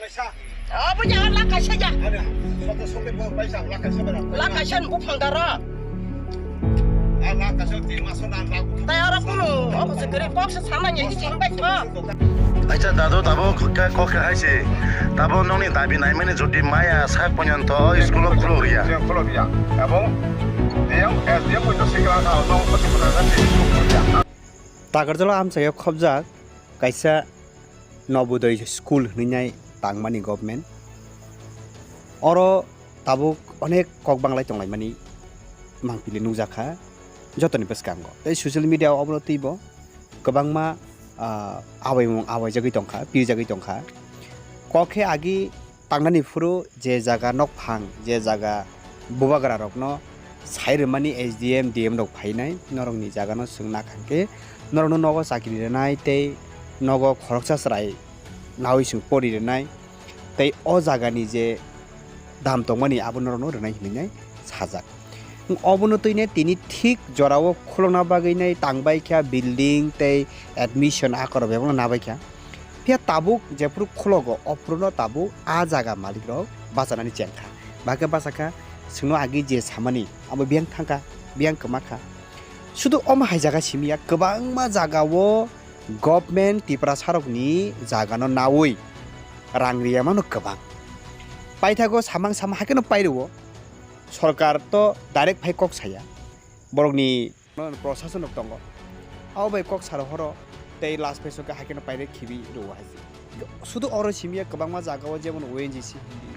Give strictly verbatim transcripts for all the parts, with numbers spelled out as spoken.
Abo ya la kaisa ya. La kaisa ni buphang daro. Tai aro kuno obo se kwrwi kok se sana ni hini cheng bai tho. Acha dadu tabo kok khe hai se. Tabo nokni dabi naimani jodi maya sak ponyanto school o khulok riya. Khulok riya. Ebong D M, S D M poito sikla ka nong pati pura ka se school khulok riya. Takarjala amchai o khobjak kaisa Nobodoi school hwnwi nai tangmani government. Oro tabuk onek kok banglai tonglaimani mangpili nukjakha jotoni bwskango. Tei social media o obono twibo kwbangma, ah, awaimung awaijagwi tongkha, pirjagwi tongkha. Kok khe agi tangnani phuru je jaga nokphang, je jaga bubagra rokno sai rwmani S D M, D M rok phainai, norokni jagano chwng nakha khe norokno nogo chakri rwnai tei nogo khoroksa chwrai naui chwng pori rwnai tei o jagani je dam tongmani abo norokno rwnai hinwi nai sajak. Obono twine tini thik jorao khulokna bagwi nai tangbai kha building tei admission akorok bebakno nabai kha. Phiya tabuk jephuru khulogo, ophuruno tabuk a jaga malikrok bachanani chengkha. Bahai khe bachakha, chwngno agi je samani, abo biyang thangkha, biyang kwmakha. Sudu omo hai jaga simi ya, kwbangma jagao government Tiprasarokni jagano naui rang riya mano kwbang. Paithago samang samang hai kheno pairwo, sorkar to direct phai kok saya. Borokni prosasonrok tongo. Abo bai kok saro horo tei last pheso khe hai kheno pairek khibi rwo hai se. Sudu oro simi ya kwbangma jagao jemon O N G C hindi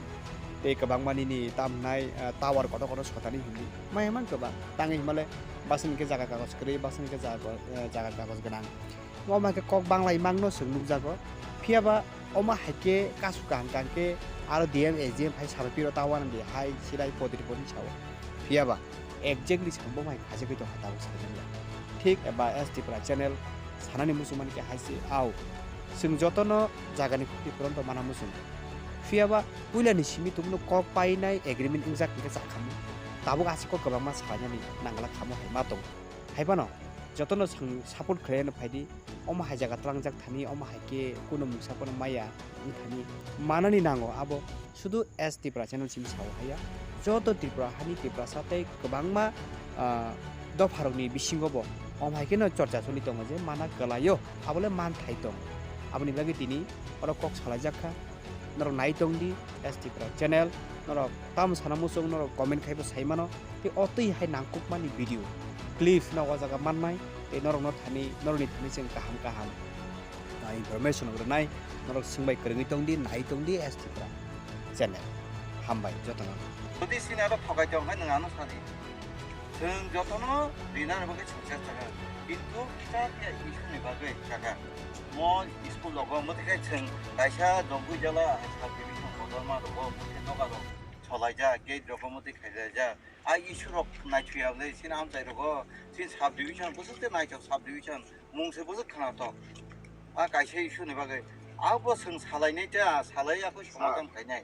tei kwbangma nini tam hwnai, ah, tower kotor kotor sotani hindi. Maya man kwbang. Tangwi himale basani khe jaga kagoj kwrwi, basani khe jaga, eh, jaga kagoj gwnang. Omo hai khe kok banglai mangno chwng nukjago. Phiya ba omo hai khe kasu kaham kaham khe aro D M, S D M hai saro piro ta uanadi hai silai podri podri sao. Phiya ba exactly chwng bo mai khaijagwi tongkha tabuk saimanya. Thik eba S T Pra channel sanani muchungmani khe hai se, ao chwng jotono jagani khukti phuranto mana muchungo. Phiya ba puilani simi tubunu kok painai agreement wngjak hwnkhe chakhamu. Tabuk aswk kok kwbangma salainani nangla khamu hai ma tongo. Hai phano jotono chwng support khlaina phaidi, omo hai jaga tlangjak thani, omo hai khe kuno mungsa phano maya wng thani manani nango. Abo sudu S T Pra channel simi sao haiya, joto Tripura hani Tiprasa tei kwbangma, ah, dopharokni bisingo bo omo hai kheno chorcha choli tongo je mana kwlaio, abole man thai tongo. Aboni bagwi tini oro kok salaijak kha. Norok nai tong di, S T Pra channel, norok tamo sana muchung, norok comment khaibo sai mano, tei o twi hai nangkukmani video clip no o jaga mannai, tei norokno thani, norokni thani chwng kaham kaham, ah, information rwnai, norok swngbai kwrwngwi tong di, nai tong di S T Pra channel. Hambai jotono. Jodi sini aro thokai tong hai nwng ano sadi. Chwng jotono rinani bagwi success thangkha. Kintu kisa phiya issue ni bagwi thangkha. Mo school rogo mwtwi khe chwng kaisa Dombui jala hai subdivision kotorma rogo mwtwi doga rok cholaijak, gate rogo mwtwi khailaijak. A issue rok naithuya le chini amchai rogo, chini subdivision bwswk tei naithok subdivision mung se bwswk khwnathok. A kaisa issue ni bagwi abo chwng salainai ta, salai yakho somadhan khainai.